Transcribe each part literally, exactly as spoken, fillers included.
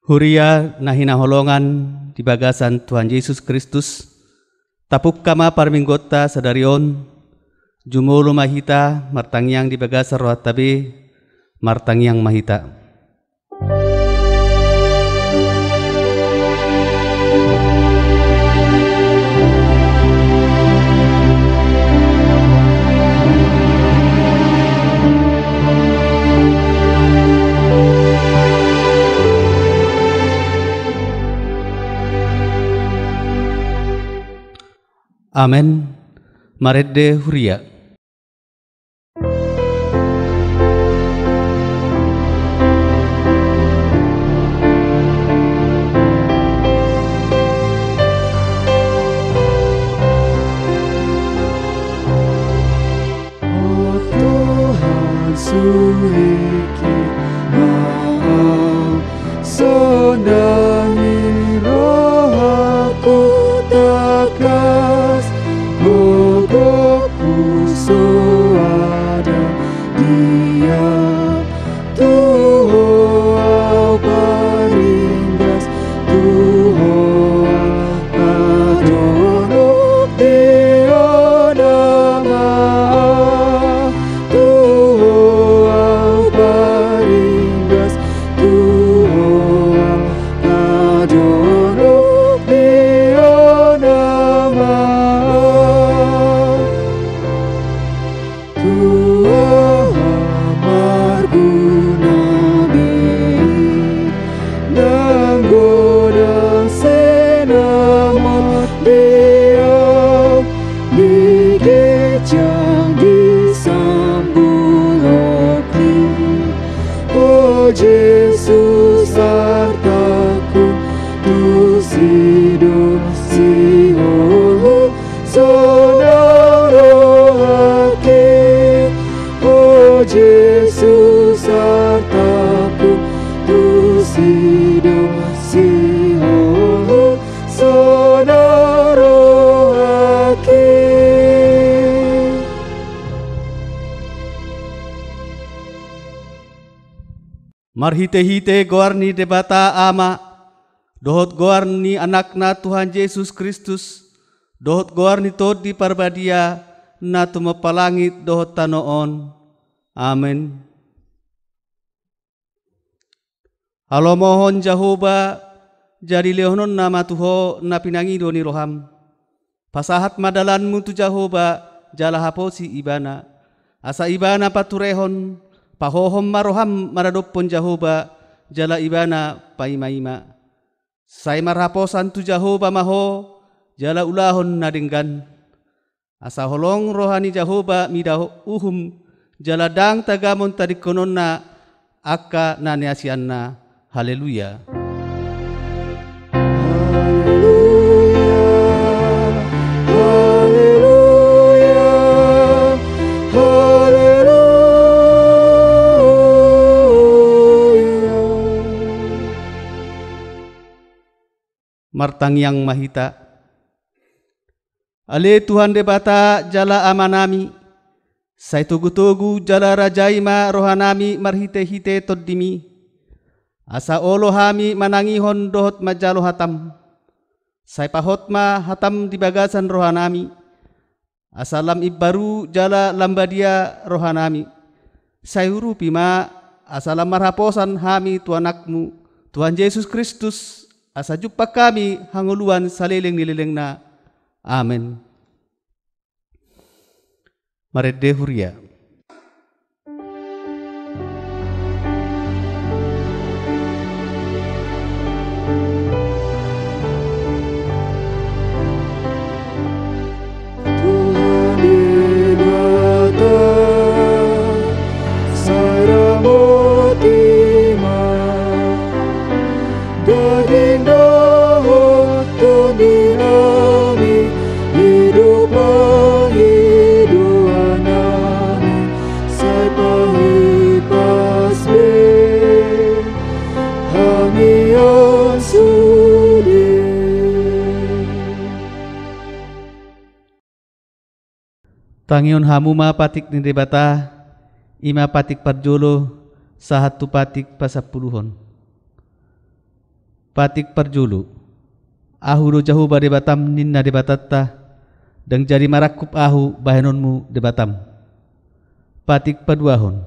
Huria na hinaholongan di bagasan Tuhan Jesus Kristus, tapungka ma parmingguonta sadari on, jumolo ma hita martangiang di bagasan rohanta be, martangiang ma hita. Amen. Marende huria. O Tuhan, suhiki ma au, sondangi rohaku tangkas, gogongku so ada di Ho. Tu Ho au paringgas, tu Ho au adonok di Ho nama au. Tu Ho au paringgas, tu Ho au adonok di Ho nama au. Tu aha marguna be i, ndang godang sinamot di au, di ginjang di sambulok i. O Jesus, artangku tu si do sihol Ho, sonang rohangki. O Jesus, artangku tu si do sihol Ho, sonang rohangki. Marhitehite goar ni Debata Ama, dohot goar ni Anakna Tuhan Jesus Kristus, dohot goar ni Tondi Parbadia, na tumompa langit dohot tano on. Amen. Halomohon Jahowa, jadi lehononna ma tu ho na pinangido ni roham. Pasahat ma dalanmu tu Jahowa, jala haposi Ibana. Asa Ibana paturehon, pahohom ma roham maradophon Jahowa, jala Ibana paimaima. Sai marhaposan tu Jahowa ma ho, jala ulahon na denggan. Asa holong roha ni Jahowa mida uhum, jala ndang tagamon tadingkononna angka na niasianna. Haleluya. Haleluya, haleluya, haleluya. Martangiang ma hita. Ale Tuhan Debata jala Amanami, sai togutogu jala rajai ma rohanami marhitehite Tondimi, asa olo hami manangihon dohot manjalo hatam. Sai pahot ma hatam di bagasan rohanami, asa lam imbaru jala lam badia rohanami. Sai urupi ma, asa lam marhaposan hami tu Anakmu, Tuhan Jesus Kristus, asa jumpang hami hangoluan saleleng ni lelengna. Amen. Marende huria. Tuhan Debata, sai ramoti ma daging dohot tondinami, di dohot pangidoannami, sai pahipas be hami on sude. Tangihon hamu ma patik ni Debata, i ma patik parjolo sahat tu patik pasampuluhon. Patik parjolo. Ahu do Jahowa Debatam, ninna Debatanta, ndang jadi marangkup ahu bahenonmu Debatam. Patik paduahon.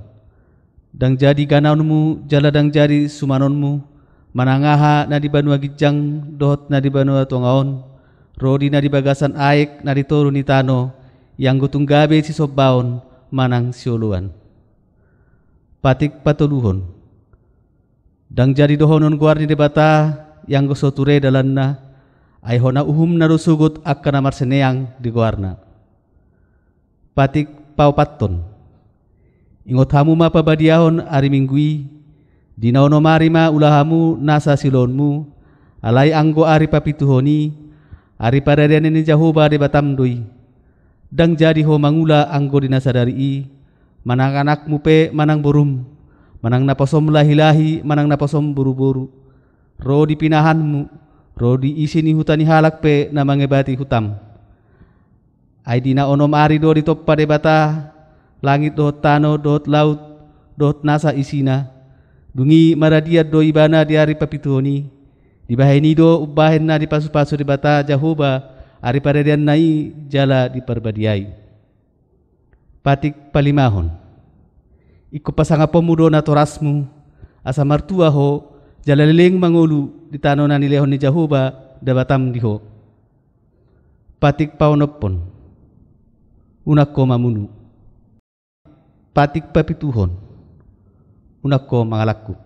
Ndang jadi ganaonmu jala ndang jadi sumanonmu, manang aha na di banua ginjang dohot na di banua tonga on, ro di na di bagasan aek na di toru ni tano, ianggo tung gabe sisombaon manang sioloan. Patik patoluhon. Ndang jadi dohonon goar ni Debata, ianggo so ture dalanna, ai hona uhumna do sogot angka na marsineang di goarna. Patik paopathon. Ingot hamu ma pabadiahon ari Minggu i, di na onom ari ma ula hamu nasa siulaonmu, alai anggo ari papituhon i, ari paradian ni Jahowa Debatam do i. Ndang jadi ho mangula anggo di na sadari i, manang anakmu pe manang borum, manang naposom lahi-lahi manang naposom boru-boru, ro di pinahanmu, ro di isi ni huta ni halak pe na mangebati hutam. Ai di na onom ari do ditompa Debata langit dohot tano dohot laut dohot nasa isina. Dung i maradian do ibana di ari papituhon i. Dibahen i do umbahen na dipasu-pasu Debata Jahowa ari paradianna i jala diparbadiai. Patik palimahon. Ingkon pasangaponmu do natorasmu, asa martua ho jala leleng mangolu di tano na nilehon ni Jahowa Debatam di ho. Patik paonomhon. Unang ho mamunu. Patik papituhon. Unang ho mangalangkup.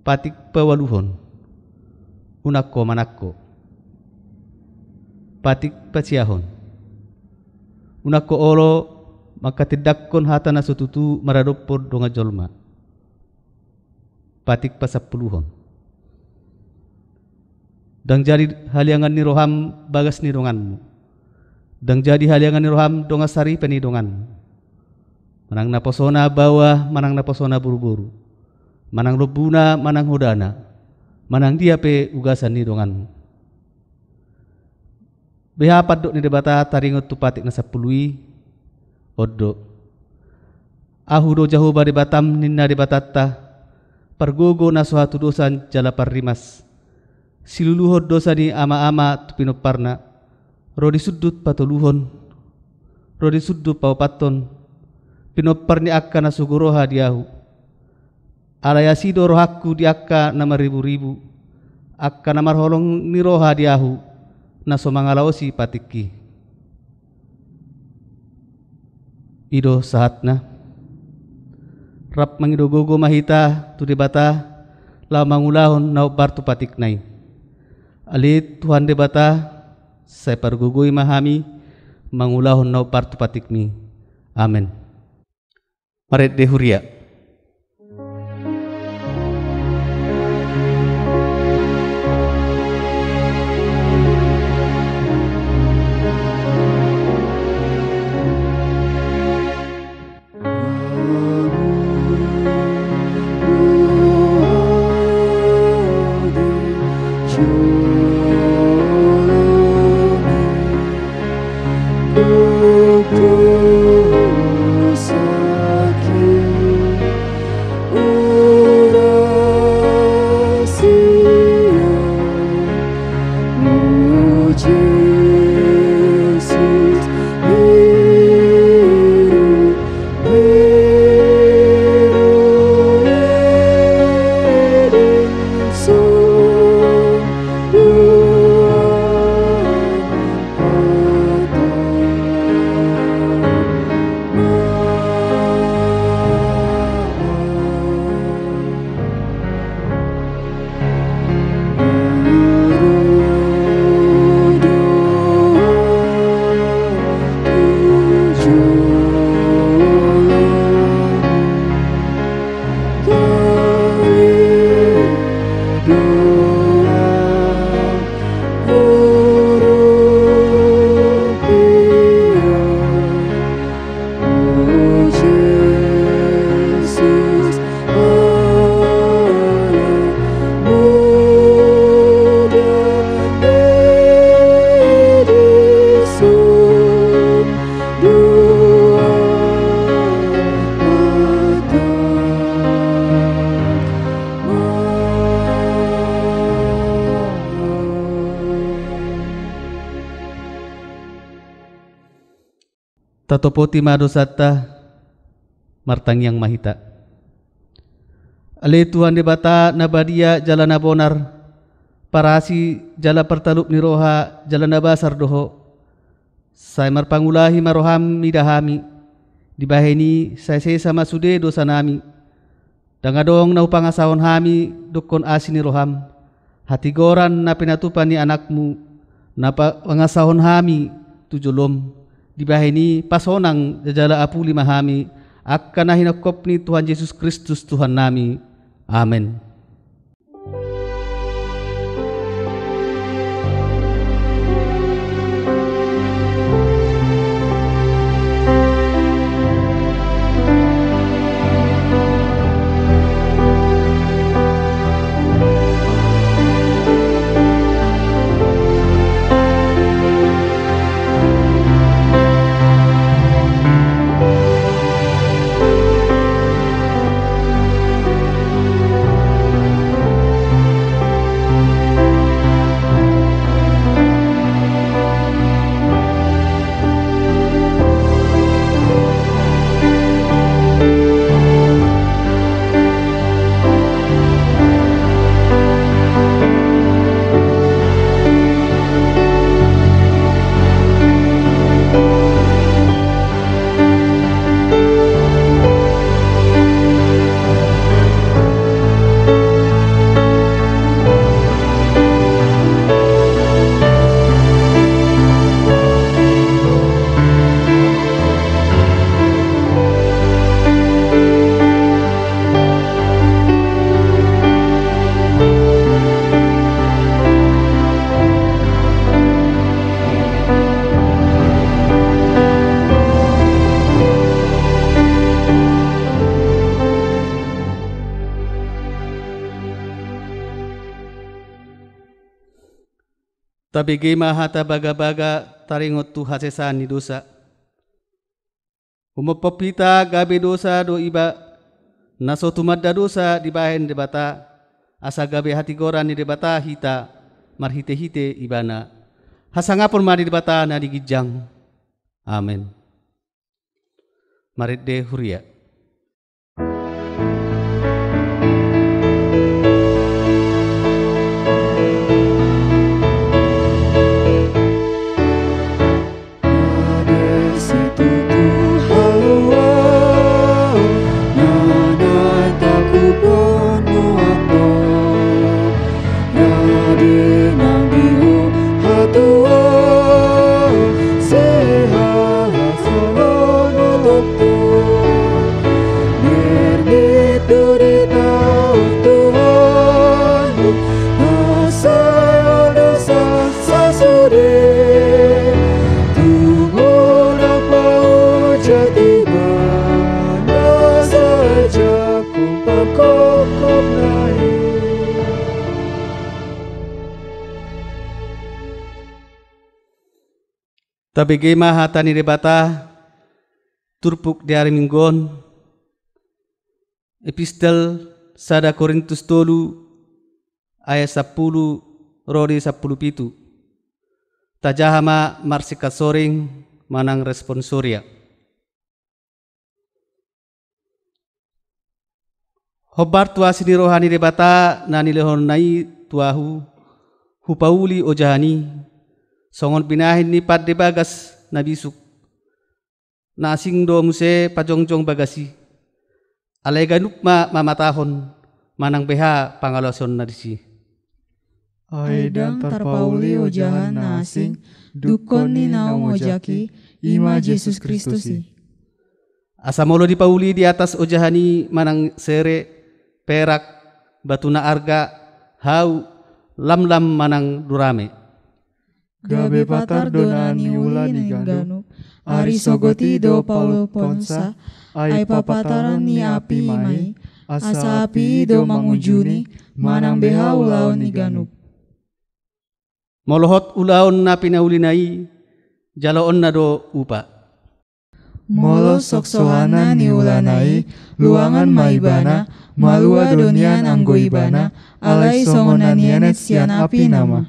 Patik paualuhon. Unang ho manangko. Patik pasiahon. Unang ho olo manghatindanghon hata na so tutu maradophon dongan jolma. Patik pasampuluhon. Ndang jadi haliangan ni roham bagas ni donganmu. Ndang jadi haliangan ni roham dongan saripe ni donganmu. Manang naposona baoa manang naposona boru-boru, manang lombuna manang hodana, manang dia pe ugasan ni donganmu. Beha pandok ni Debata taringot tu patik na sampulu i? On do. Ahu do Jahowa Debatam, ninna Debatanta, pargogo na so hatudosan jala parrimas. Siluluhon dosa ni ama-ama tu pinomparna, ro di sundut patoluhon, ro di sundut paopathon, pinompar ni angka na sogo roha di ahu. Alai asi do rohangku di angka na marribu-ribu, angka na marholong ni roha di ahu, na so mangalaosi patikki. I do sahatna. Rap mangido gogo ma hita tu Debata, laho mangulahon na hombar tu patikna i. Ale Tuhan Debata, sai pargogoi ma hami mangulahon na hombar tu patikmi. Amen. Marende huria. Tatopoti ma dosanta. Martangiang ma hita. Ale Tuhan Debata na badia jala na bonar, parasi jala partalup ni roha jala na basar do Ho. Sai marpangulahi ma roham mida hami, dibahen i sai sesa ma sude dosanami. Ndang adong na hupangasahon hami dokkon asi ni roham, hatigoran na pinatupa ni Anakmu, na pa-, pangasahon hami tu jolom, dibahen i pasonang jala apuli ma hami, angka na hinongkop ni Tuhan Jesus Kristus Tuhannami. Amen. Tabege ma hata bagabaga taringot tu hasesaan ni dosa. Humophop hita gabe dosa do iba, na so tumanda dosa dibahen Debata, asa gabe hatigoran ni Debata hita marhitehite Ibana. Hasangapon ma di Debata na di ginjang. Amen. Marende huria. Tabege ma hata ni Debata, turpuk di ari Minggu on, Epistel sada Korintus tolu, ayat sampulu ro di sampulu pitu. Tajaha ma marsingkat soring manang responsoria. Hombar tu asi ni roha ni Debata na nilehonna i tu ahu, hupauli ojahan i, songon binahen ni pande bagas na bisuk, na asing do muse pajongjong bagas i. Alai ganup ma mamatahon, manang beha pangalaosionna disi. Ai ndang tarpauli ojahan na asing, dungkon ni naung ojak i, i ma Jesus Kristus i. Asa molo dipauli di atas ojahan i manang sere, perak, batu na arga, hau, lamlam manang durame. Gabe patar do na niula ni ganup, ari sogot i do paulponsa, ai papataron ni api ma i, asa api i do mangujuni, manang beha ulaon ni ganup. Molo hot ulaon na pinaulina i, jaloonna do upa. Molo soksohana niulana i, luangan ma ibana, malua do nian anggo ibana, alai songon na nienet sian api nama.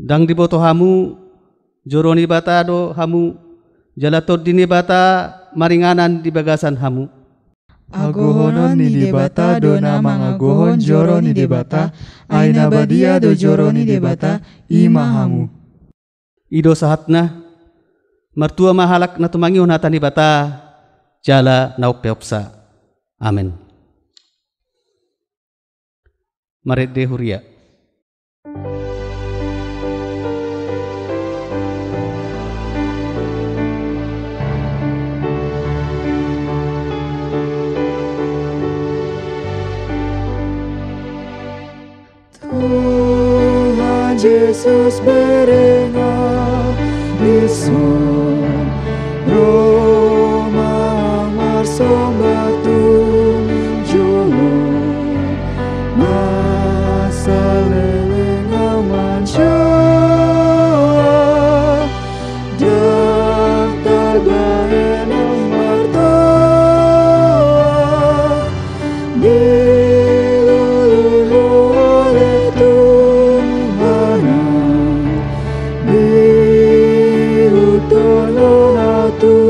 Ndang diboto hamu, joro ni Debata do hamu, jala Tondi ni Debata maringanan di bagasan hamu. Agohonon ni Debata do na mangagohon joro ni Debata, ai na badia do joro ni Debata, i ma hamu. I do sahatna. Martua ma halak na tumangihon hata ni Debata jala na umpeopsa. Amen. Marende huria. Tuhan Jesus berengah di son, ro ma marsomba tu jolo, mansai leleng manjou. Ndang tarbahen martua, dilului Ho ale Tuhan, diihuthon Ho na tu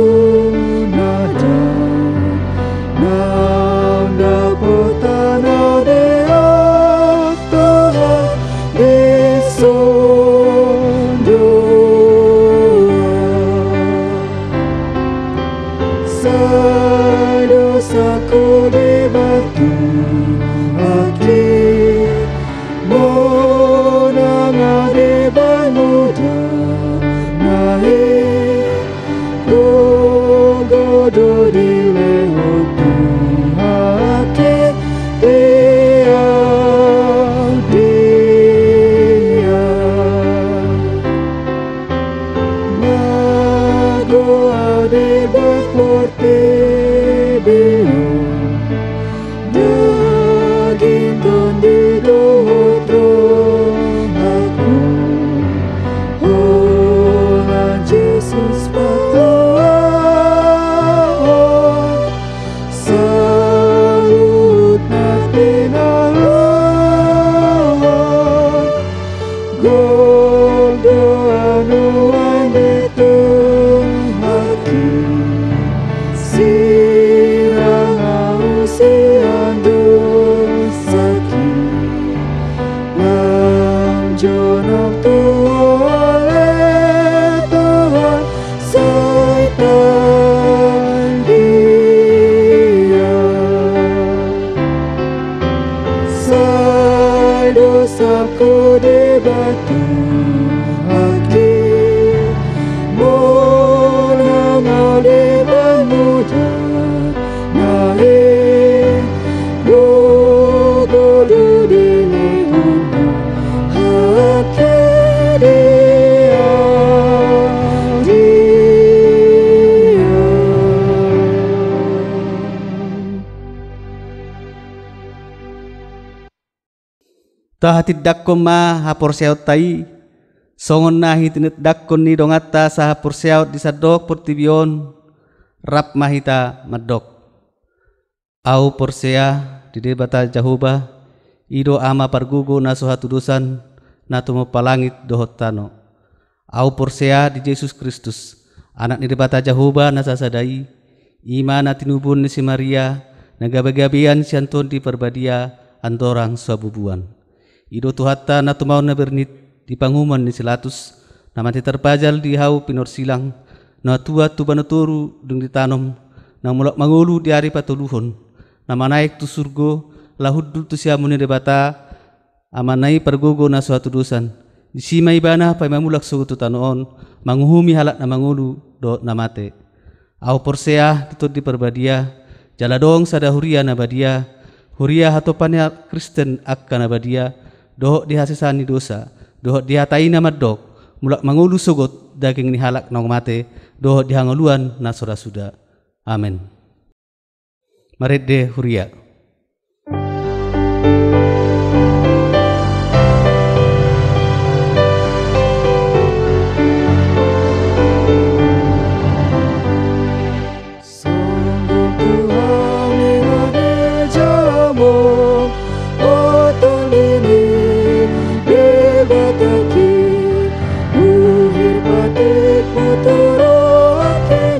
nada, naung dapotan Ho di Tuhan, dison do sai dosangku dibantuhon, monang dibahen muda, na i gogo do dilehon Tuhan, ate, dia, dia. Mago au di bak portibi on, daging, tondi dohot rohangku, holan Jesus patuduhon, saluhutna tinalluhon. Gok do au nuaeng di Tuhanki, sirang au sian dosangki, lam jonok tu Ho ale Tuhan, sai tangihon. Sai dosangku dibantuhon, monang dibahen muda, na i gogo do dilehon Tuhanki, dia, dia. Tahatindangkon ma haporseaonta i, songon na hitinindangkon ni donganta sahaporseaon di sandok portibi on. Rap ma hita mandok. Au porsea di Debata Jahowa, i do Ama pargogo na so hatudosan, na tumompa langit dohot tano. Au porsea di Jesus Kristus, Anak ni Debata Jahowa na sasada i, i ma na tinubuhon ni si Maria, na gabegabean sian Tondi Parbadia, andorang so habubuhan. I do Tuhanta na tumaon na bernit di panguhuman ni si Latus, na mate tarpajal di hau pinorsilang, na tuat tu banua toru dung ditanom, na mulak mangolu di ari patoluhon, na manaek tu surgo, laho hundul tu siamun ni Debata, Amana i pargogo na so hatudosan. Disi ma Ibana paima mulak sogot tu tano on, manguhumi halak na mangolu dohot na mate. Au porsea di Tondi Parbadia, jala adong sada huria na badia, huria hatopan ni halak Kristen angka na badia, dohot di hasesaan ni dosa, dohot di hata i na mandok, mulak mangolu sogot daging ni halak naung mate, dohot di hangoluan na so ra suda. Amen. Marende huria. Sungguh Tuhan, Tuhan di jolom, o Tondi ni Debata, uhir patikmu tu rohangki.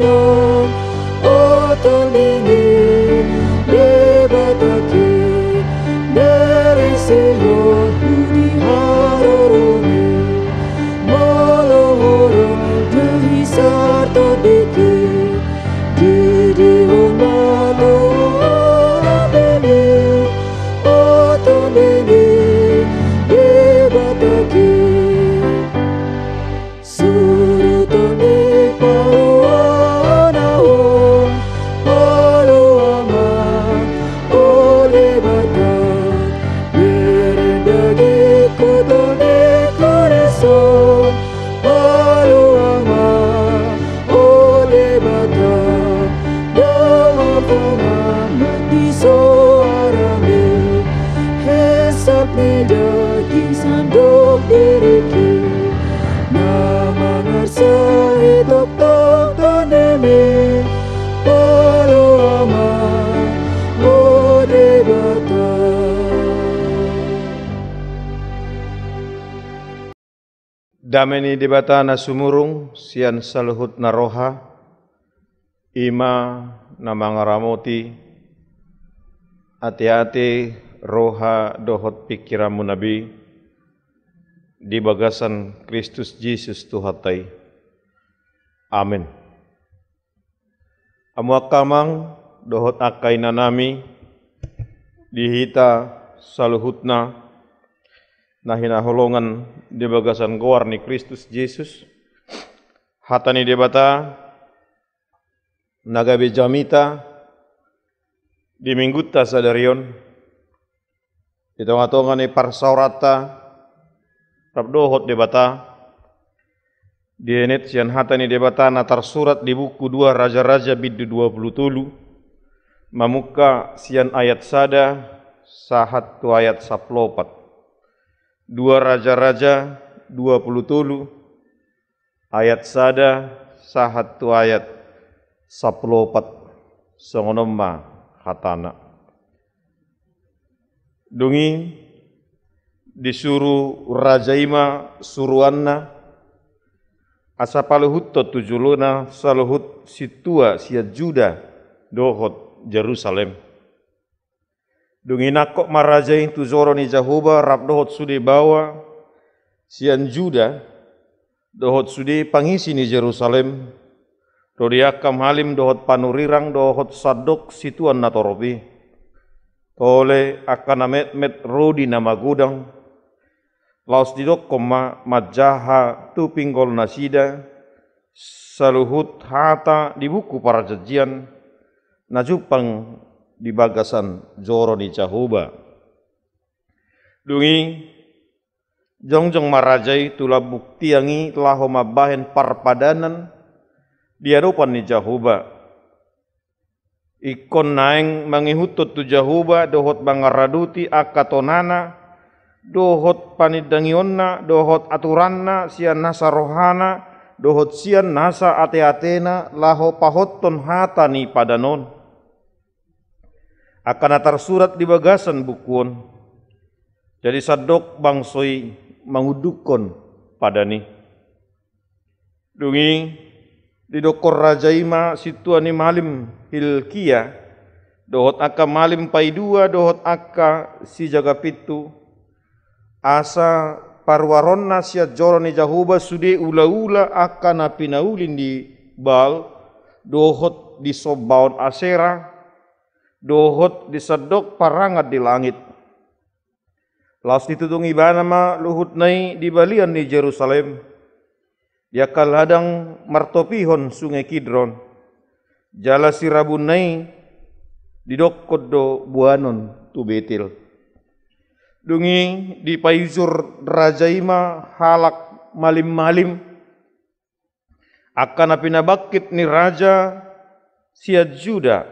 Ese ho tu di haroro ni, molo ho ro tu hisar tondeke, didi ho ma tu alam ni, o tonde ni Debata ke. Suru tonde paloana ho, paloa ma, o Debata, bereng dagingku tonde ku dison, paloa ma, o Debata, dao ma pangan di soarami, hesap ni daging sandok diriki, na mangarsahi tongtong tondemi, paloa ma, o Debata. Dame ni Debata na sumurung sian saluhutna roha, i ma na mangaramoti ateate, roha dohot pingkiranmuna be di bagasan Kristus Jesus Tuhanta i. Amen. Hamu angka amang dohot angka inanami, di hita saluhutna na hinaholongan di bagasan goar ni Kristus Jesus, hata ni Debata na gabe jamita di Minggunta sadari on, di tongatonga ni parsaoranta rap dohot Debata, dienet sian hata ni Debata na tarsurat di buku Dua Raja-raja bindu dua pulu tolu, mamungka sian ayat sada sahat tu ayat sampulu opat. Dua Raja-raja dua pulu tolu, ayat sada sahat tu ayat sampulu opat. Songon on ma hatana. Dung i disuru raja i ma suruanna, asa paluhuthon tu jolona saluhut sintua sian Juda dohot Jerusalem. Dung i nangkok ma raja i tu joro ni Jahowa rap dohot sude baoa sian Juda dohot sude pangisi ni Jerusalem, ro di angka malim dohot panurirang dohot sandok situan na torop i. Tole angka na metmet ro di na magodang, laos didokkon ma manjaha tu pinggol nasida saluhut hata di buku parjanjian na jumpang di bagasan joro ni Jahowa. Dung i jongjong ma raja i tu lambung tiang i laho mambahen parpadanan di adopan ni Jahowa. Ingkon naeng mangihuthon tu Jahowa dohot mangaradoti angka tonana dohot panindangionna dohot aturanna sian nasa rohana dohot sian nasa ateatena laho pahothon hata ni padan on, angka na tarsurat di bagasan buku on. Jadi sandok bangso i mangundunghon padan i. Dung i didokkon raja i ma sintua ni malim Hilkia dohot angka malim paidua dohot angka sijaga pintu, asa paruaronna sian joro ni Jahowa sude ulaula angka na pinauli ni Baal dohot di sombaon Asera dohot di sandok parangan di langit. Laos ditutung ibana ma luhutna i di balian ni Jerusalem, di angka ladang martopihon Sunge Kidron, jala sirabunna i didokkon do boanon tu Betel. Dung i dipaijur raja i ma halak malimmalim, angka na pinabangkit ni raja sian Juda,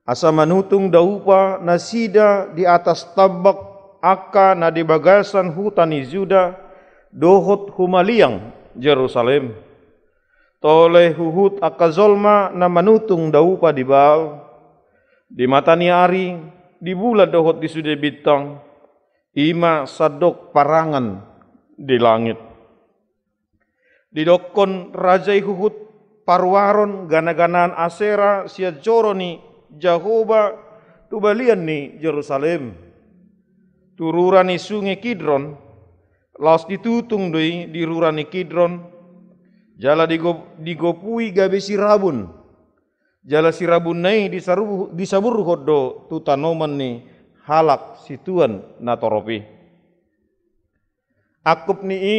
asa manutung daupa nasida di atas tambak angka na di bagasan huta ni Juda dohot humaliang Jerusalem. Tole huhut angka jolma na manutung daupa di Baal, di mata ni ari, di bulan dohot di sude bintang, i ma sandok parangan di langit. Didokkon raja i huhut paruaron ganaganaan Asera sian joro ni Jahowa tu balian ni Jerusalem. tu rura ni sunge Kidron, laos ditutung do i di rura ni Kidron, jala digo-, digopui gabe sirabun. Jala sirabunna i disaru-, disaburhon do tu tanoman ni halak situan na torop i. Angkup ni i,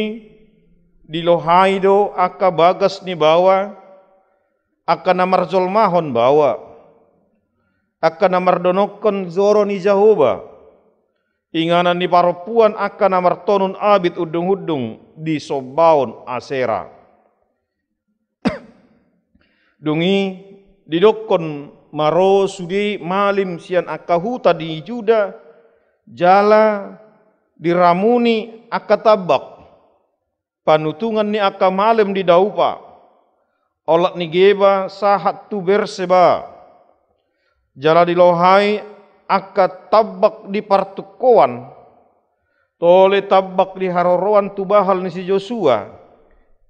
dilohai do angka bagas ni baoa, angka na marjolmahon baoa, angka na mardonokkon joro ni Jahowa, inganan ni parompuan angka na martonun abit undung-undung di sombaon Asera. Dung i didokkon ma ro sude malim sian angka huta ni Juda, jala diramuni angka tambak, panutungan ni angka malim di Daupa, olat ni Geba sahat tu Berseba. Jala dilohai angka tambak di partungkoan, tole tambak di haroroan tu bahal ni si Josua,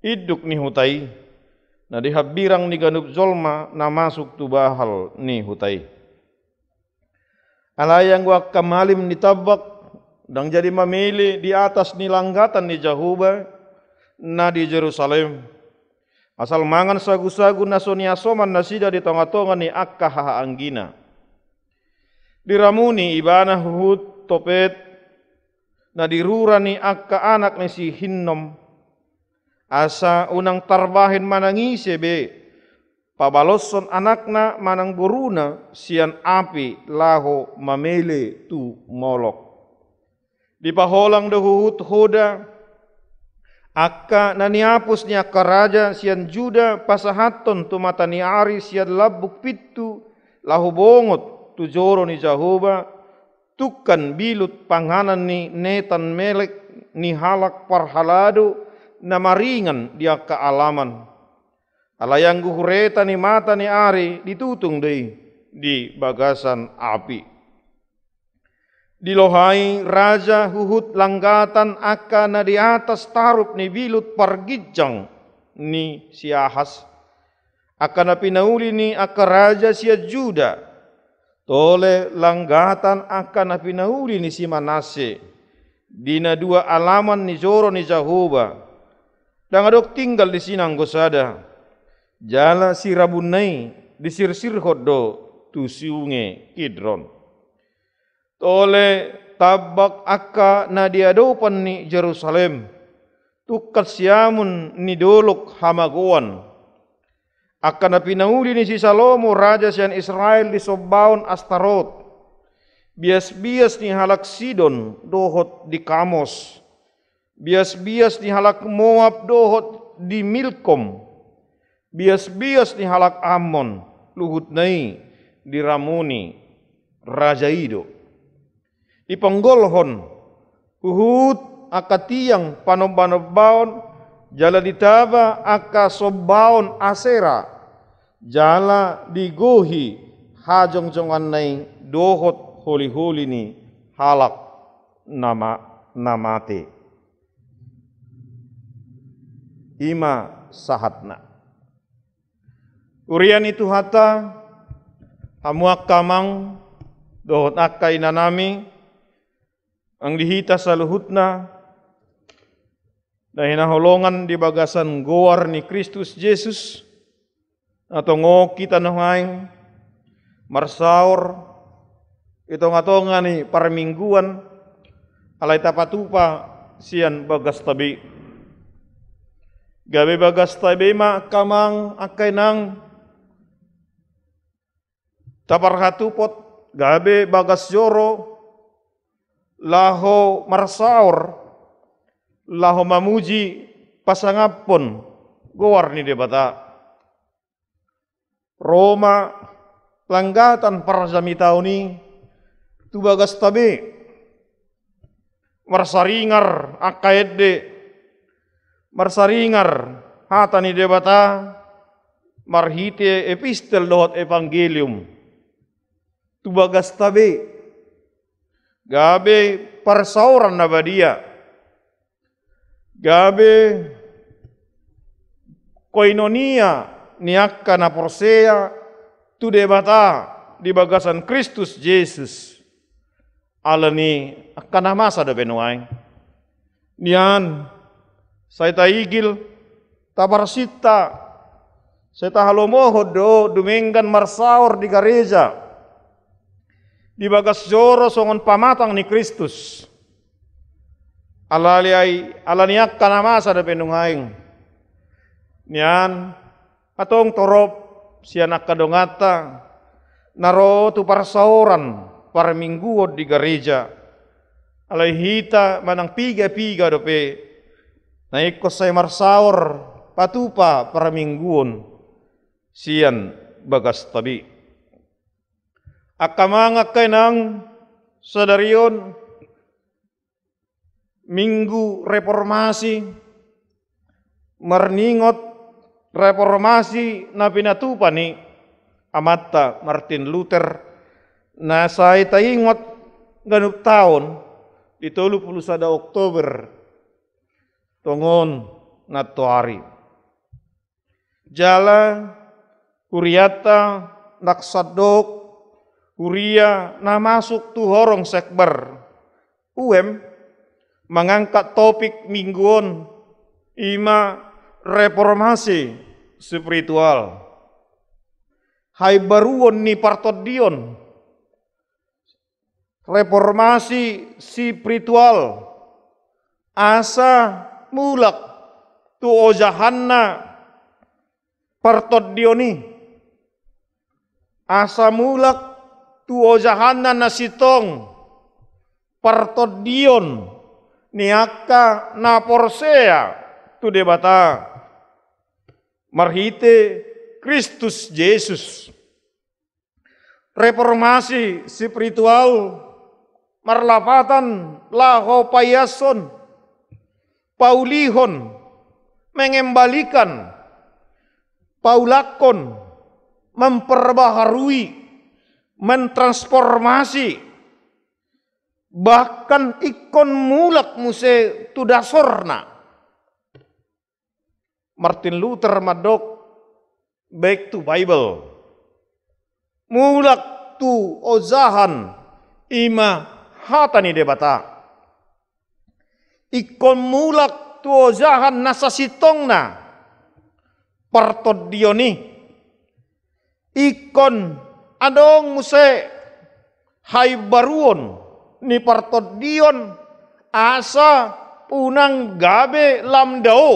induk ni huta i, na dihambirang ni ganup jolma na masuk tu bahal ni huta i. Alai anggo angka malim ni tambak, ndang jadi mamele di atas ni langgatan ni Jahowa na di Jerusalem. Asal mangan sagu-sagu na so niasoman nasida di tonga-tonga ni angka hahaanggina. Diramuni ibana huhut Topet, na di rura ni angka anak ni si Hinnom. Asa unang tarbahen manang ise be pabaloshon anakna manang boruna sian api laho mamele tu Molok. Dipaholang do huhut Hoda, angka na niapus ni angka raja sian Juda pasahathon tu mata ni ari sian lambung pintu laho bongot tu joro ni Jahowa, tungkan bilut panganan ni Netan Melek ni halak parhalado na maringan di angka alaman. Alai anggo hureta ni mata ni ari ditutung do i di bagasan api. Dilohai raja huhut langgatan angka na di atas tarup ni bilut parginjang ni si Ahas, angka na pinauli ni angka raja sian Juda, tole langgatan angka na pinauli ni si Manasse, di na dua alaman ni joro ni Jahowa. Ndang adong tinggal disi nanggo sada. Jala sirabunna i disirsirhon do tu sunge Kidron. Tole tambak angka na di adopan ni Jerusalem, tungkan siamun ni dolok hamagoan. Angka na pinauli ni si Salomo raja sian Israel di sombaon Astarot, bias-bias ni halak Sidon dohot di Kamos, bias-bias ni halak Moab dohot di Milkom, bias-bias ni halak Ammon, luhutna i diramuni raja i do. Diponggolhon huhut angka tiang panomba-nombaon, jala ditaba angka sombaon Asera, jala digohi hajongjongonna i dohot holi-holi ni halak na ma-, na mate. I ma sahatna. Huria ni Tuhanta, hamu angka amang dohot angka inanami, nang di hita saluhutna na hinaholongan di bagasan goar ni Kristus Jesus, na tongon hita nuaeng marsaor di tonga-tonga ni parmingguan, alai tapatupa sian bagasta be. Gabe bagasta be ma angka amang, angka inang, taparhatupot, gabe bagas joro, laho marsaor, laho mamuji pasangaphon goar ni Debata. Ro ma langgatan parjamitaon i tu bagasta be. Marsaringar angka ende, marsaringar hata ni Debata marhite epistel dohot evangelium tu bagasta be. Gabe parsaoran na badia, gabe koinonia ni angka na porsea tu Debata di bagasan Kristus Jesus. Alani angka na masa dope nuaeng. Nian, sai taigil, taparsinta, sai tahalomohon do dumenggan marsaor di gareja, di bagas joro songon pamatang ni Kristus. Alani ai, alani angka na masa dope nuaeng. Nian, antong torop sian angka donganta na ro tu parsaoran parmingguon di gareja. Alai hita manang piga-piga dope na ingkon sai marsaor patupa parmingguon sian bagasta be. Angka amang, angka inang, sadari on Minggu Reformasi, marningot reformasi na pinatupa ni amanta Martin Luther, na sai taingot ganup taon di tolu pulu sada Oktober tongon nantoari. Jala hurianta na sandok, huria na masuk tu horong sekber U M, mangangkat topik minggu on, i ma reformasi spiritual. Haimbaruon ni partondion. Reformasi spiritual, asa mulak tu ojahanna partondion i, asa mulak tu ojahanna na sintong partondion ni angka na porsea tu Debata marhite Kristus Jesus. Reformasi spiritual marlapatan laho paiashon, paulihon, mengembalikan, paulakkon, memperbaharui, mentransformasi, bahkan ingkon mulak muse tu dasorna. Martin Luther mandok, "Back to Bible." Mulak tu ojahan, i ma hata ni Debata. Ingkon mulak tu ojahan na sasintongna partondion i. Ingkon adong muse haimbaruon ni partondion, asa unang gabe lam dao,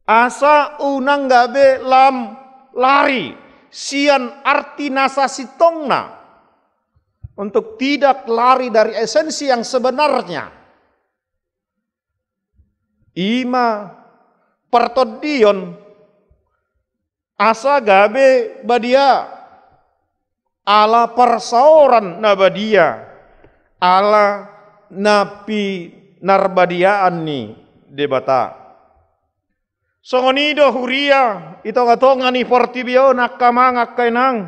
asa unang gabe lam lari sian arti na sasintongna, untuk tidak lari dari esensi yang sebenarnya. I ma partondion, asa gabe badia, ala parsaoran na badia, ala na pinarbadiaan ni Debata. Songon i do huria i tonga-tonga ni portibi on, angka amang, angka inang,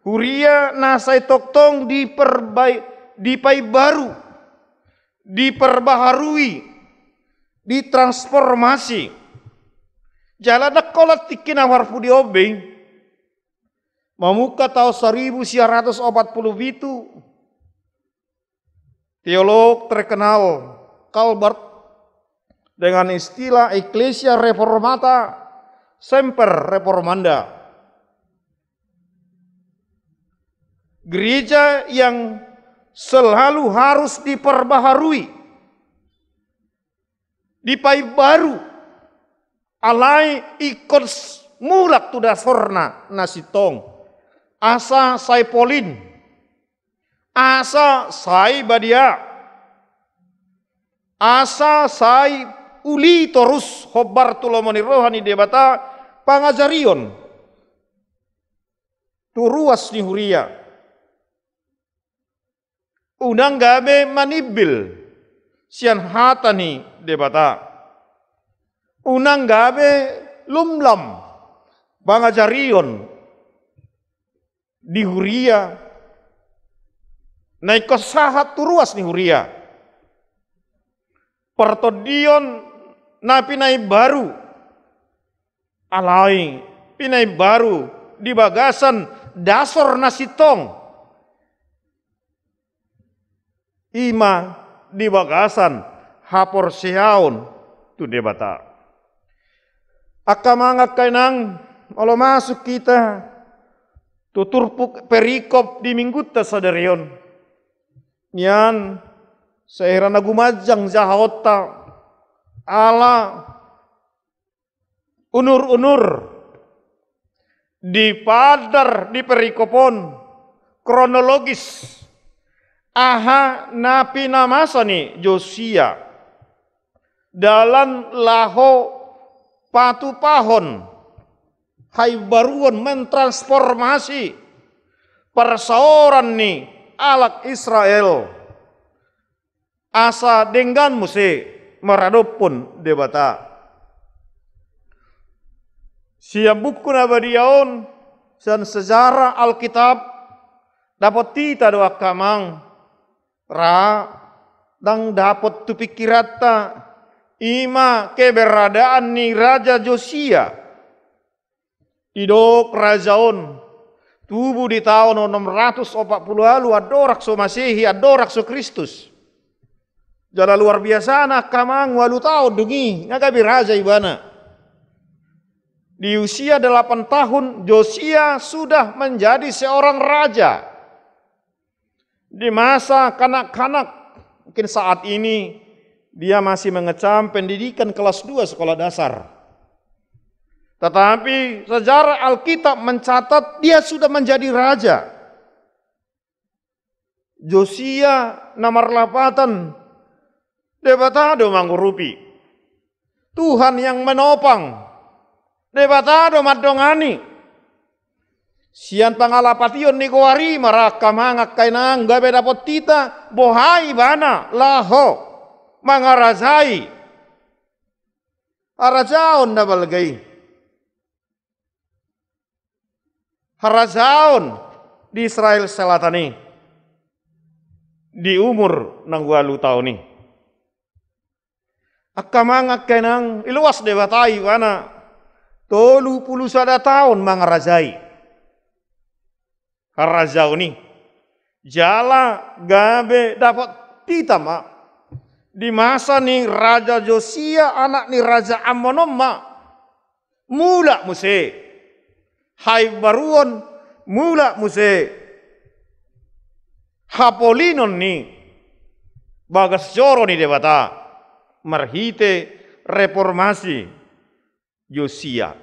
huria na sai tongtong diperbai-, dipaimbaru, diperbaharui, ditransformasi. Jala ndang holan tingki na marpudi on be. Mamungka taon saribu sia ratus opat pulu pitu, teolog terkenal Calvert dengan istilah Ecclesia Reformata Semper Reformanda. Gereja yang selalu harus diperbaharui, dipaimbaru, alai ingkon s-, mulak tu dasorna na sintong, asa sai polin, asa sai badia, asa sai uli torus hombar tu lomo ni roha ni Debata pangajarion tu ruas ni huria. Unang gabe manimbil sian hata ni Debata. Unang gabe lumlam pangajarion di huria na ingkon sahat tu ruas ni huria. Partondion na pinaimbaru, alai pinaimbaru di bagasan dasor na sintong. i ma di bagasan haporseaon tu Debata. Angka amang, angka inang, molo masuk hita tu turpuk perikop di minggunta sadari on, nian, sai hira na gumanjang jahaonta ala unur-unur di pandar di perikop on, kronologis, aha na pinamasa ni Josia dalan laho patupahon haimbaruon, mentransformasi parsaoran ni halak Israel, asa denggan muse maradophon Debata. Sian buku na badia on, sian sejarah Alkitab, dapot hita do, angka amang, ra ndang dapot tu pingkiranta, i ma keberadaan ni Raja Josia. Didok raja on tubu di taon onom ratus opat pulu ualu andorang so Masehi, andorang so Kristus. Jala luar biasana, angka amang, ualu taon dung i nga gabe raja ibana. Di usia delapan tahun, Josia sudah menjadi seorang raja. Di masa kanak-kanak, mungkin saat ini dia masih mengecam pendidikan kelas dua sekolah dasar. Tetapi sejarah Alkitab mencatat dia sudah menjadi raja. Josia na marlapatan, Debata do mangurupi. Tuhan yang menopang. Debata do mandongani. Sian pangalapation ni goar i ma ra, angka amang, angka inang, gabe dapot hita boha ibana laho mangarajai harajaon na balga i. Harajaon di Israel Selatan i di umur na ualu taon i. Angka amang, angka inang, iloas Debata ibana tolu pulu sada taon mangarajai harajaon i. Jala gabe dapot hita ma di masa ni Raja Josia, anak ni Raja Amon on ma, mulak muse haimbaruon, mulak muse hapolinon ni bagas joro ni Debata marhite reformasi Josia.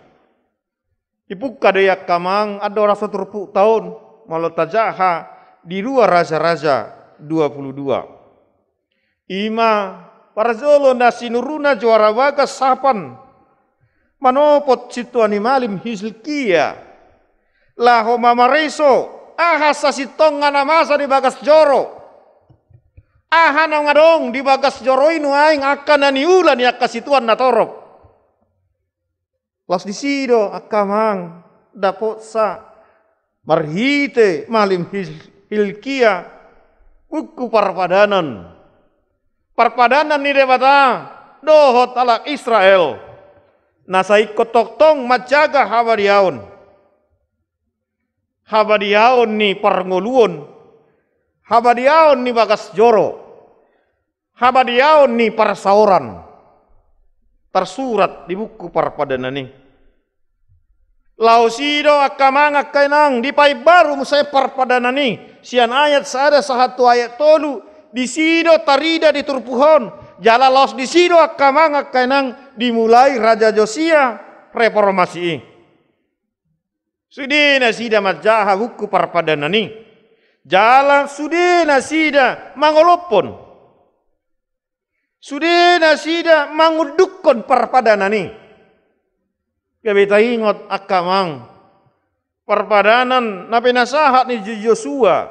Dipungka do i, angka amang, andorang so turpuk taon, molo tajaha di dua Raja-raja dua pulu dua. I ma parjolo na sinuruna juara bagas Safan manopot sintua ni malim Hilkia laho mamareso aha sasintongna na masa di bagas joro. Aha naung adong di bagas joro i nuaeng angka na niula ni angka situan na torop. Laos disi do, angka amang, dapotsa marhite malim Hil-, Hilkia buku Parpadanan. Parpadanan ni Debata dohot halak Israel na sai ingkon tongtong manjaga habadiaon. Habadiaon ni parngoluon, habadiaon ni bagas joro, habadiaon ni parsaoran. Tarsurat di buku Parpadanan i. Laos i do, angka amang, angka inang, dipaimbaru muse Parpadanan i sian ayat sada sahat tu ayat tolu. Disi do tarida di turpuk on. Jala laos disi do, angka amang, angka inang, dimulai Raja Josia reformasi i. Sude nasida manjaha buku Parpadanan i, jala sude nasida mangolophon, sude nasida mangundukhon Parpadanan i. Gabe taingot, angka amang, Parpadanan na pinasahat ni Josua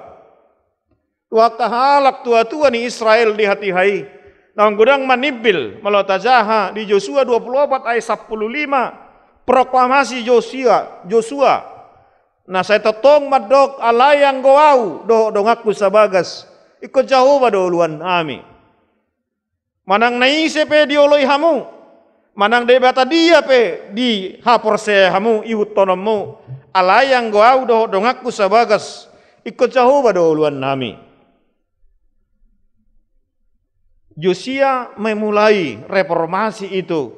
tu angka halak tuatua ni Israel di hatiha i, naung godang manimbil, molo tajaha di Josua dua pulu opat ayat sampulu lima, proklamasi Josua, Josua, na sai tongtong mandok: Alai anggo ahu dohot donganku sabagas, ingkon Jahowa do oloannami. Manang na ise pe dioloi hamu, manang debata dia pe dihaporseai hamu ihuthononmu, alai anggo ahu dohot donganku sabagas, ingkon Jahowa do oloannami. Yosia memulai reformasi itu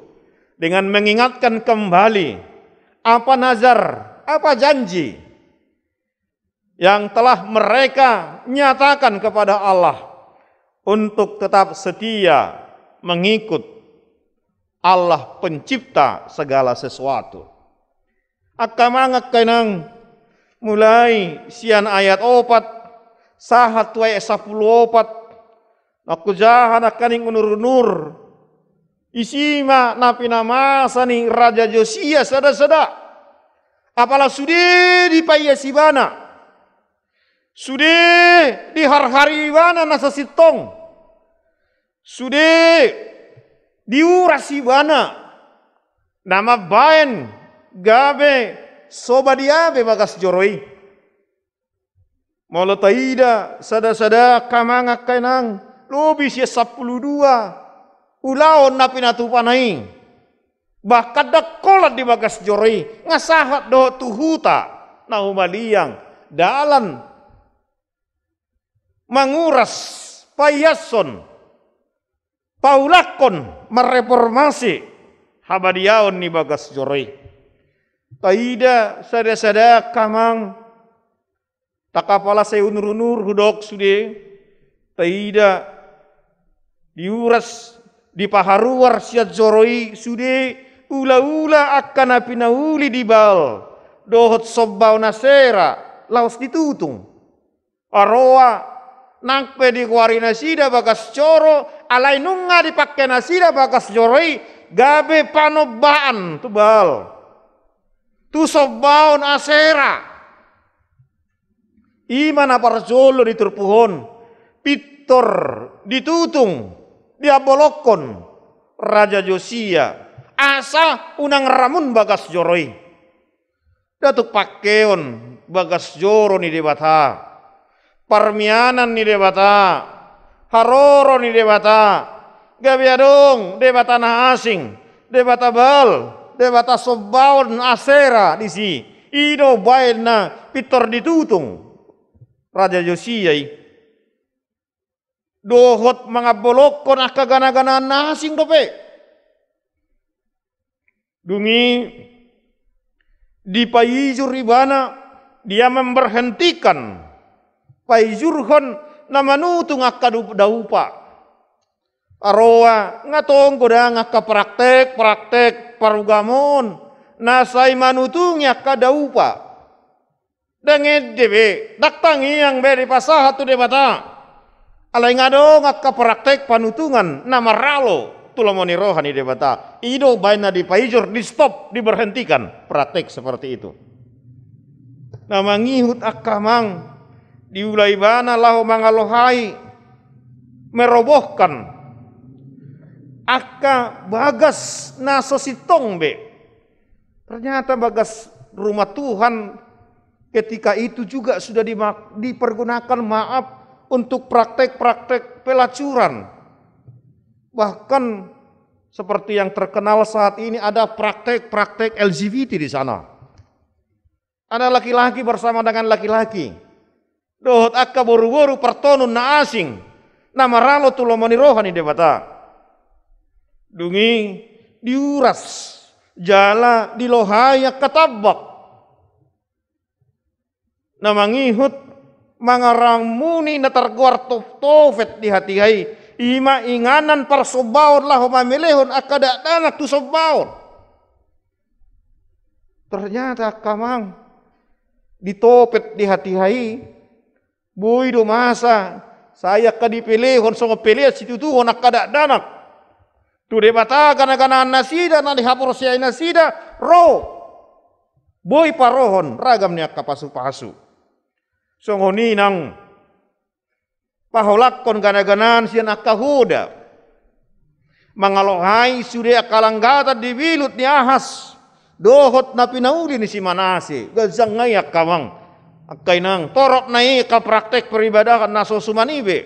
dengan mengingatkan kembali apa nazar, apa janji yang telah mereka nyatakan kepada Allah untuk tetap setia mengikut Allah pencipta segala sesuatu. Angka amang, angka inang, mulai sian ayat opat sahat tu ayat sampulu opat, na hujaha nangkaning unur-unur, isi ma na pinamasa ni Raja Yosia sada-sada. Apala sude dipaias ibana, sude diharhari ibana na so sintong, sude diuras ibana, na mambaen gabe so badia be bagas joro i. Molo taida sada-sada, angka amang, angka inang, lobi sian sampulu dua ulaon na pinatupana i, bahkan ndang holan di bagas joro i, nga sahat dohot tu huta na humaliang, dalan manguras, paiashon, paulakhon, marreformasi habadiaon ni bagas joro i. Taida sada-sada, angka amang, ndang apala sai unur-unur hudok sude, taida diuras, dipaharuar sian joro i sude ula-ula angka na pinauli di Baal dohot sombaon Asera laos ditutung. Aroa, nang pe digoari nasida bagas joro, alai nunga dipangke nasida bagas joro i gabe panombaan tu Baal, tu sombaon Asera. I ma na parjolo di turpuk on, pintor ditutung, diambolokhon Raja Yosia asa unang ramun bagas joro i. Ndang tung pangkeon bagas joro ni Debata, parmianan ni Debata, haroro ni Debata, gabe adong debata na asing, debata Baal, debata sombaon Asera disi. I do baen na pintor ditutung Raja Yosia i. Dohot mangambolokhon angka gana-ganaan na asing dope. Dung i dipaijur ibana, dia memberhentikan paijurhon na manutung angka du-, daupa. Aroa, nga tong godang angka praktek-praktek parugamoon na sai manutungi angka daupa. Ndang ende be, ndang tangiang be dipasahat tu Debata. Alai nga adong angka praktek panutungan na maralo tu lomo ni roha ni Debata. I do baen na dipaijur, di-stop, diberhentikan praktek seperti itu. Na mangihut, angka amang, diula ibana laho mangalohai, merobohkan angka bagas na so sintong be. Ternyata bagas rumah Tuhan ketika itu juga sudah dima-, dipergunakan, maaf, untuk praktek-praktek pelacuran. Bahkan seperti yang terkenal saat ini, ada praktek-praktek L G B T di sana. Ada laki-laki bersama dengan laki-laki. Dohot angka boru-boru partonun na asing, na maralo tu lomo ni roha ni Debata. Dung i diuras, jala dilohai angka tambak. Na mangihut, mangaramuni na targoar Tof-, Tofet di hatiha i, i ma inganan parsombaon laho mamelehon angka dakdanak tu sombaon. Ternyata, angka amang, di Tofet di hatiha i, boi do masa sai angka dipelehon songon pelean situtuhon angka dakdanak tu Debata, gana-ganaan nasida na dihaporseai nasida ro. Boi parohon ragam ni angka pasu-pasu. Songon i nang paholanghon gana-ganaan sian angka hoda. Mangalohai sude angka langgatan di bilut ni Ahas dohot na pinauli ni si Manase. Ganjang nai, angka amang, angka inang, torop nai angka praktek peribadahan na so suman i be.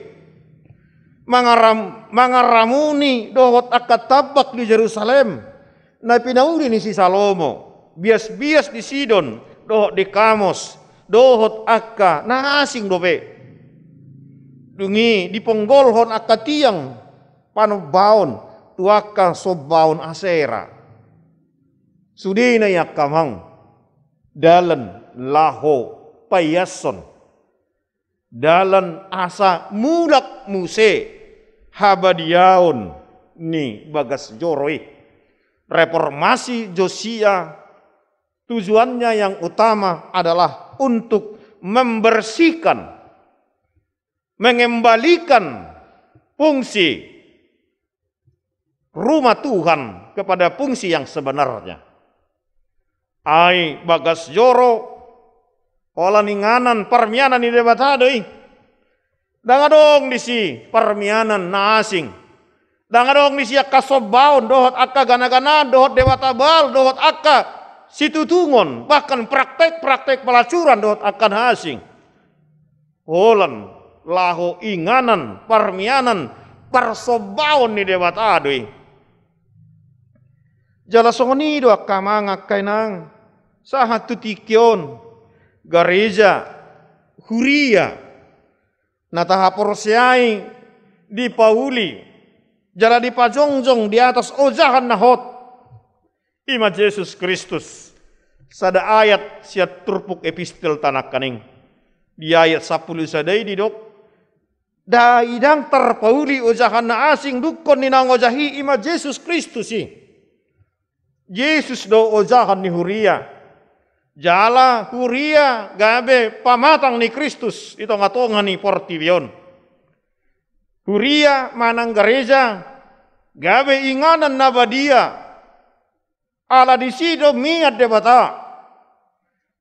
Mangaram-, mangaramuni dohot angka tambak di Jerusalem na pinauli ni si Salomo, bias-bias di Sidon dohot di Kamos, dohot angka na asing dope. Dung i diponggolhon angka tiang panombaon tu angka sombaon Asera. Sudena i angka amang, dalan laho paiashon, dalan asa mulak muse habadiaon ni bagas joro i. Reformasi Josia tujuannya yang utama adalah untuk membersihkan, mengembalikan fungsi rumah Tuhan kepada fungsi yang sebenarnya. Ai bagas joro, holan inganan parmianan ni Debata do i. Ndang adong disi parmianan na asing. Ndang adong disi angka sombaon dohot angka ganaganaan dohot debata Baal dohot angka situtungon, bahkan praktek-praktek pelacuran dohot angka na asing. Holan laho inganan parmianan parsombaon ni Debata do i. Jala songon i do angka amang angka inang, sahat tu tingki on, gareja, huria, na tahaporseai dipauli jala dipajongjong di atas ojahan na hot, i ma Jesus Kristus. Sada ayat sian turpuk epistelta nangkaning, di ayat sampulu sada i didok, ndang tarpauli ojahan na asing dungkon ni na mangojahi, i ma Jesus Kristus i. Jesus do ojahan ni huria. Jala huria gabe pamatang ni Kristus di tonga-tonga ni portibi on. Huria manang gareja gabe inganan na badia. Ala disi do mian Debata.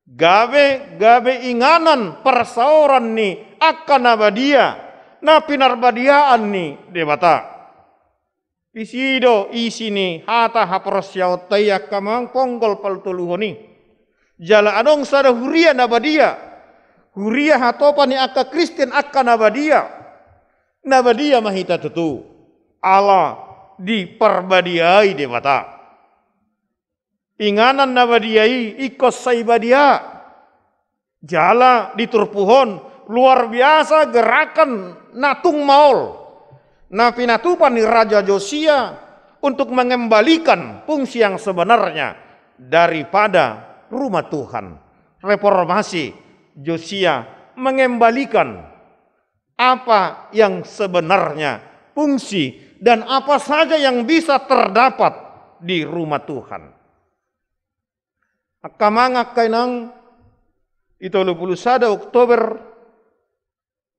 Gabe, gabe inganan parsaoran ni angka na badia, na pinarbadiaan ni Debata. Disi do isi ni hata haporseaonta i angka amang, ponggol patoluhon i. Jala adong sada huria na badia. Huria hatopan ni angka Kristen angka na badia. Na badia ma hita tutu. Ala diparbadiai Debata. Inganan na badia i ingkon sai badia. Jala di turpuk on luar biasa gerakan na tung maol, na pinatupa ni Raja Josia untuk mengembalikan fungsi yang sebenarnya daripada rumah Tuhan. Reformasi Josia mengembalikan apa yang sebenarnya, fungsi dan apa saja yang bisa terdapat di rumah Tuhan. Angka amang, angka inang, di tolu pulu sada Oktober,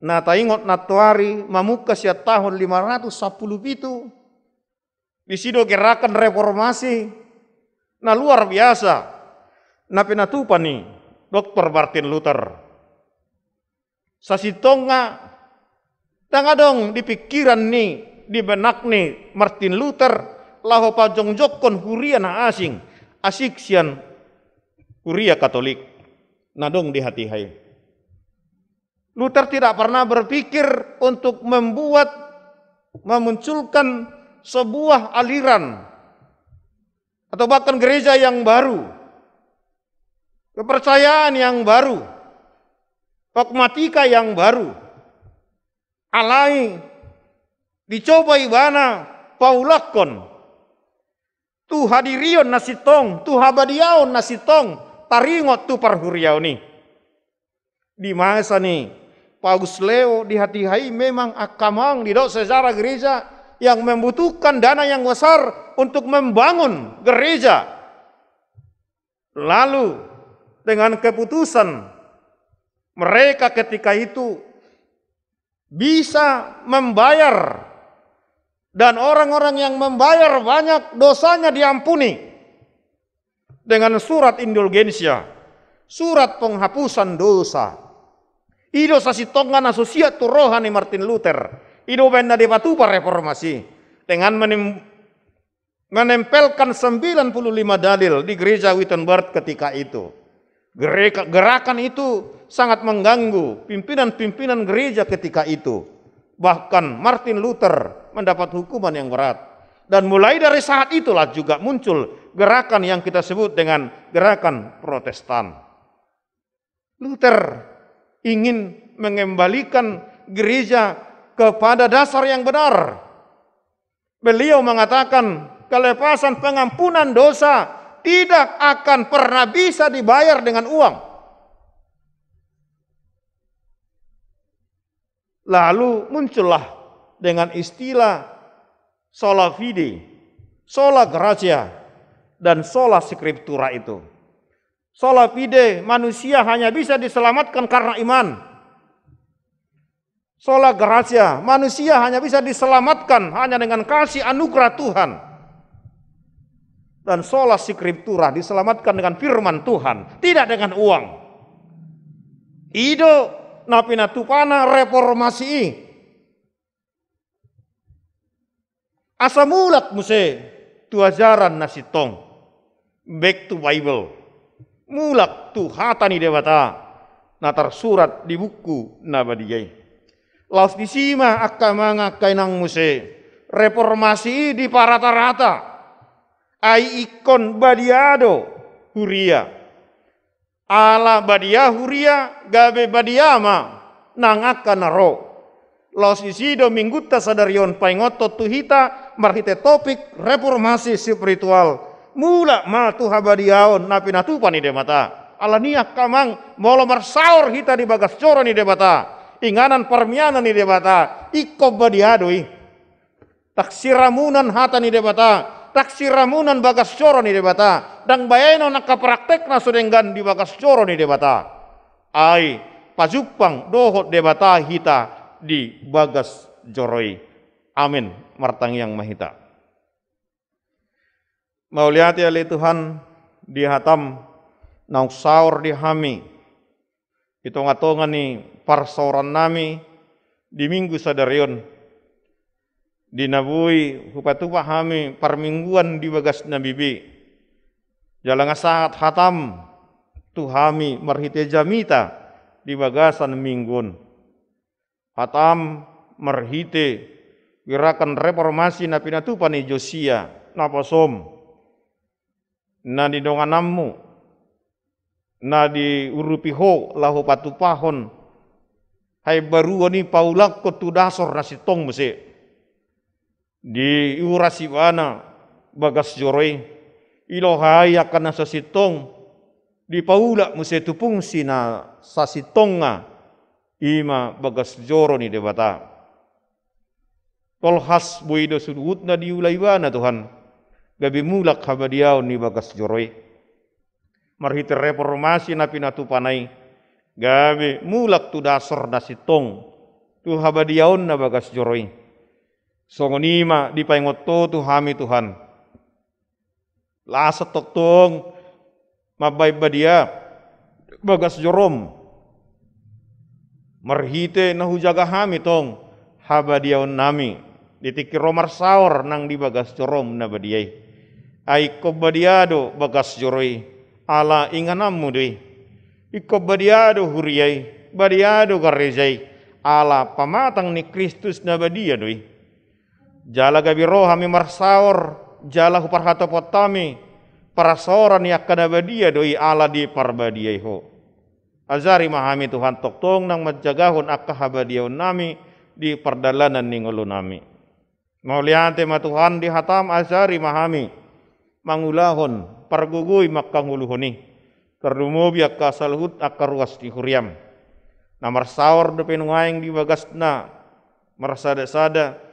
na taingot nantoari mamungka sian tahun lima ratus sampulu pitu, disi do gerakan reformasi na luar biasa na pinatupa ni Doktor Martin Luther. Sasintongna ndang adong di pingkiran ni, di benak ni Martin Luther laho pajongjongkon huria na asing, asing sian huria Katolik na adong di hatiha i. Luther tidak pernah berpikir untuk membuat, memunculkan sebuah aliran atau bahkan gereja yang baru, kepercayaan yang baru, dogmatika yang baru. Alai dicoba ibana paulakkon tu hadirion na sintong, tu habadiaon na sintong, taringot tu parhuriaon i. Di masa ni Paus Leo di hatiha i memang angka amang, didok sejarah gereja, yang membutuhkan dana yang besar untuk membangun gereja. Lalu dengan keputusan mereka ketika itu bisa membayar, dan orang-orang yang membayar banyak dosanya diampuni dengan surat indulgensia, surat penghapusan dosa. I do sasintongna na so siat tu roha ni Martin Luther. I do umbahen na dipatupa reformasi dengan menim-, menempelkan sembilan puluh lima dalil di gereja Wittenberg ketika itu. Gereka-, gerakan itu sangat mengganggu pimpinan-pimpinan gereja ketika itu. Bahkan Martin Luther mendapat hukuman yang berat. Dan mulai dari saat itulah juga muncul gerakan yang kita sebut dengan gerakan Protestan. Luther ingin mengembalikan gereja kepada dasar yang benar. Beliau mengatakan, kelepasan pengampunan dosa tidak akan pernah bisa dibayar dengan uang. Lalu muncullah dengan istilah sola fide, sola gratia, dan sola scriptura itu. Sola fide, manusia hanya bisa diselamatkan karena iman. Sola gratia, manusia hanya bisa diselamatkan hanya dengan kasih anugerah Tuhan. Dan sola scriptura, diselamatkan dengan firman Tuhan, tidak dengan uang. I do na pinatupana reformasi i. Asa mulak muse tu ajaran na sintong. Back to Bible. Mulak tu hata ni Debata na tarsurat di buku na badia i. Laos disi ma angka amang angka inang muse, reformasi i diparatarata. Ai ingkon badia do huria. Ala badia huria, gabe badia ma nang angka na ro. Laos disi do minggunta sadari on paingothon tu hita marhite topik reformasi spiritual. Mulak ma tu habadiaon na pinatupa ni Debata. Alani i angka amang, molo marsaor hita di bagas joro ni Debata, inganan parmianan ni Debata, ingkon badia do i. Taksiramunan hata ni Debata, taksiramunan bagas joro ni Debata, ndang baenon angka praktekna so denggan di bagas joro ni Debata. Ai pajumpang dohot Debata hita di bagas joro i. Amin. Martangiang ma hita. Mauliate ale Tuhan, di hataM naung saor di hami di tongatonga ni parsaorannami di Minggu sadari on, di na boi hupatupa hami parmingguan di bagasna bibi. Jala nga sahat hataM tu hami marhite jamita di bagasan minggu on. HataM marhite gerakan reformasi na pinatupa ni Josia, naposoM, na nidongananMu, na diurupi Ho laho patupahon haimbaruon i paulakhon tu dasor na sintong muse. Diuras Ibana bagas joro i, diloha i angka na sasintong, dipaulak muse tu fungsi na sasintongna, i ma bagas joro ni Debata. Tolhas boi do suhutna diula Ibana Tuhan, gabe mulak habadiaon ni bagas joro i. Marhite reformasi na pinatupana i, gabe mulak tu dasor na sintong, tu habadiaonna bagas joro i. Songon i ma dipaingot Ho tu hami Tuhan. Las tongtong mambahen badia bagas joroM. Marhite na hujaga hami tong habadiaonnami di tingki ro marsaor nang di bagas joroM na badia i. Ai ingkon badia do bagas joro i, ala ingananMu do i. Ingkon badia do huria i, badia do gareja i, ala pamatang ni Kristus na badia do i. Jala gabe ro hami marsaor, jala huparhatopot hami parsaoran ni angka na badia do i ala diparbadiai Ho. Ajari ma hami Tuhan tongtong nang manjagahon angka habadiaonnami di pardalanan ni ngolunami. Mauliate ma Tuhan di hataM, ajari ma hami mangulahon, pargogoi ma angka ngoluhon i, tarlumobi angka saluhut angka ruas ni huriaM. Na marsaor dope nuaeng di bagasna marsadasada,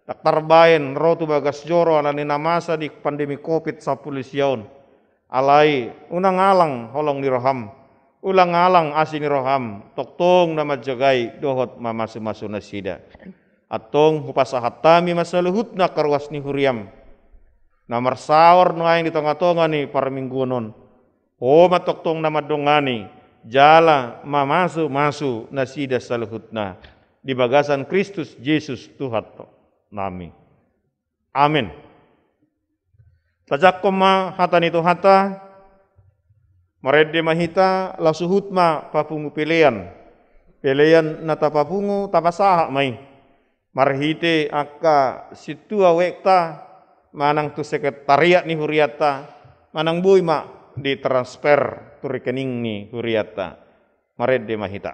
ndang tarbahen ro tu bagas joro ala ni na masa di pandemi covid sampulu sia on. Alai unang alang holong ni rohaM, unang alang asi ni rohaM, tongtong na manjagai dohot mamasumasu nasida. Antong hupasahat hami ma saluhutna angka ruas ni huriaM na marsaor nuaeng di tongatonga ni parmingguon on. Ho ma tongtong na mandongani jala mamasumasu nasida saluhutna di bagasan Kristus Jesus Tuhannami. Amen. Tajangkon ma hata ni Tuhanta. Marende ma hita, laos suhut ma papungu pelean. Pelean na tapapungu tapasahat ma i marhite angka sintua wekta manang tu sekretariat ni hurianta, manang boi ma ditransfer tu rekening ni hurianta. Marende ma hita.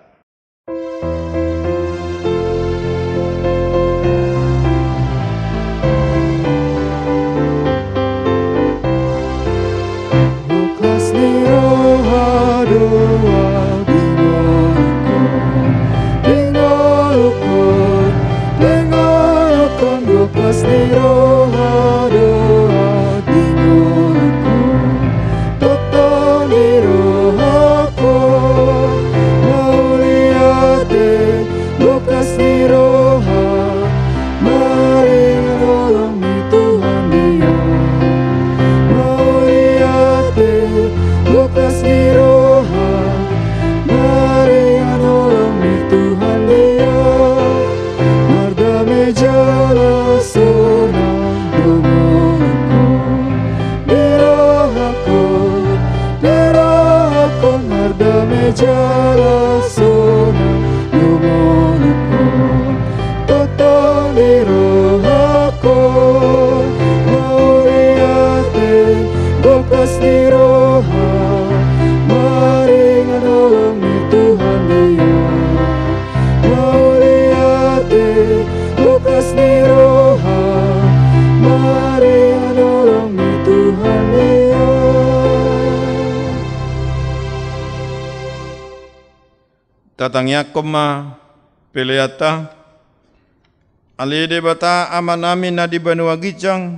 Bokkas ni roha do di ngolungku, tongtong di rohangku. Mauliate, bokkas ni roha, maringan holong ni Tuhan dia. Mauliate, bokkas ni roha, maringan holong ni Tuhan dia. Mardame jala sonang do ngolungku, di rohangku, di rohangku, mardame jala sonang do ngolungku, tongtong di rohangku. Mauliate, bokkas ni roha, maringan holong ni Tuhan dia. Mauliate, bokkas ni roha, maringan holong ni Tuhan dia. Tatangiangkon ma peleanta. Ale Debata Amanami na di banua ginjang,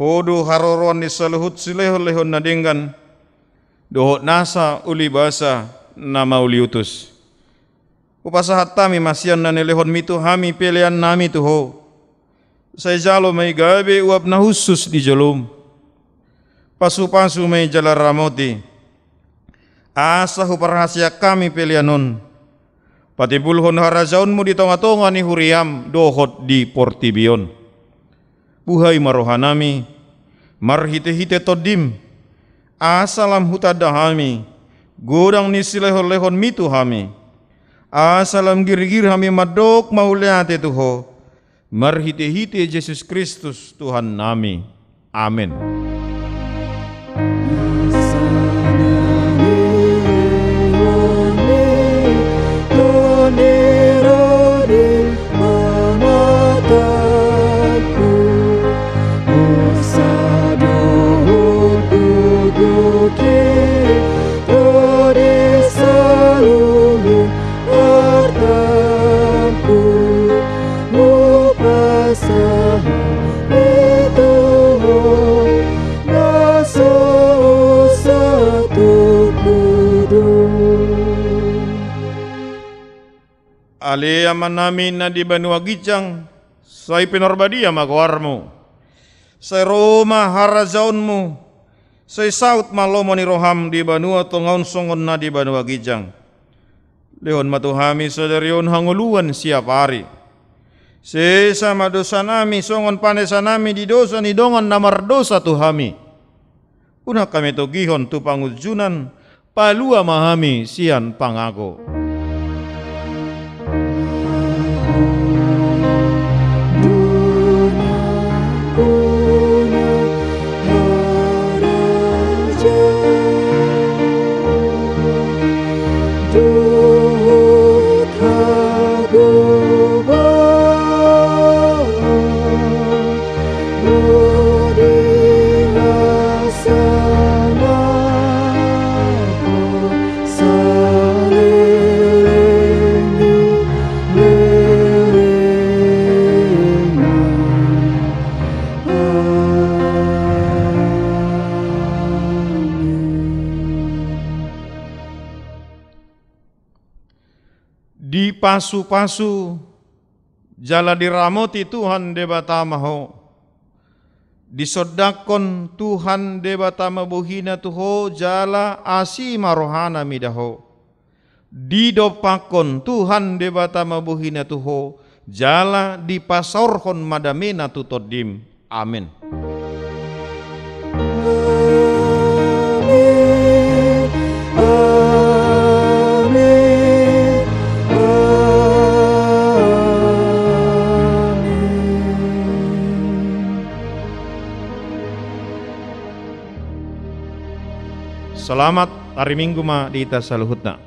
Ho do haroroan ni saluhut silehonlehon na denggan dohot nasa ulibasa na mauliutus. Hupasahat hami ma sian na nilehonmi tu hami peleannami tu Ho, sai jalo ma i gabe uap na hushus di jolom. Pasupasu ma i jala ramoti, asa huparhaseang hami pelean on, patimbulhon harajaonmu di tongatonga ni huriam dohot di portibi on. Buhai ma rohanami marhitehite Tondim, asa lam hutanda hami godang ni silehonlehonmi tu hami, asa lam girgir hami mandok mauliate tu Ho, marhitehite Jesus Kristus Tuhannami. Amen. Hupasahat i tu Ho na so satutu do. Ale Amanami na di banua ginjang, sai pinarbadia ma goarmu. Sai ro ma harajaonmu. Sai saut ma lomo ni roham di banua tonga on songon na di banua ginjang. Lehon ma tu hami sadari on hangoluan siapari. Sesa ma dosanami songon panesanami di dosa ni dongan na mardosa tu hami. Unang hami togihon tu pangunjunan, palua ma hami sian pangago. Dipasupasu jala diramoti Tuhan Debata ma ho. Disondangkon Tuhan Debata ma bohina tu ho jala asi ma rohana mida ho. Didompakkon Tuhan Debata ma bohina tu ho jala dipasaorhon ma damena tu tondim. Amen. Amen. Amen. Amen. Selamat hari Minggu ma di hita saluhutna.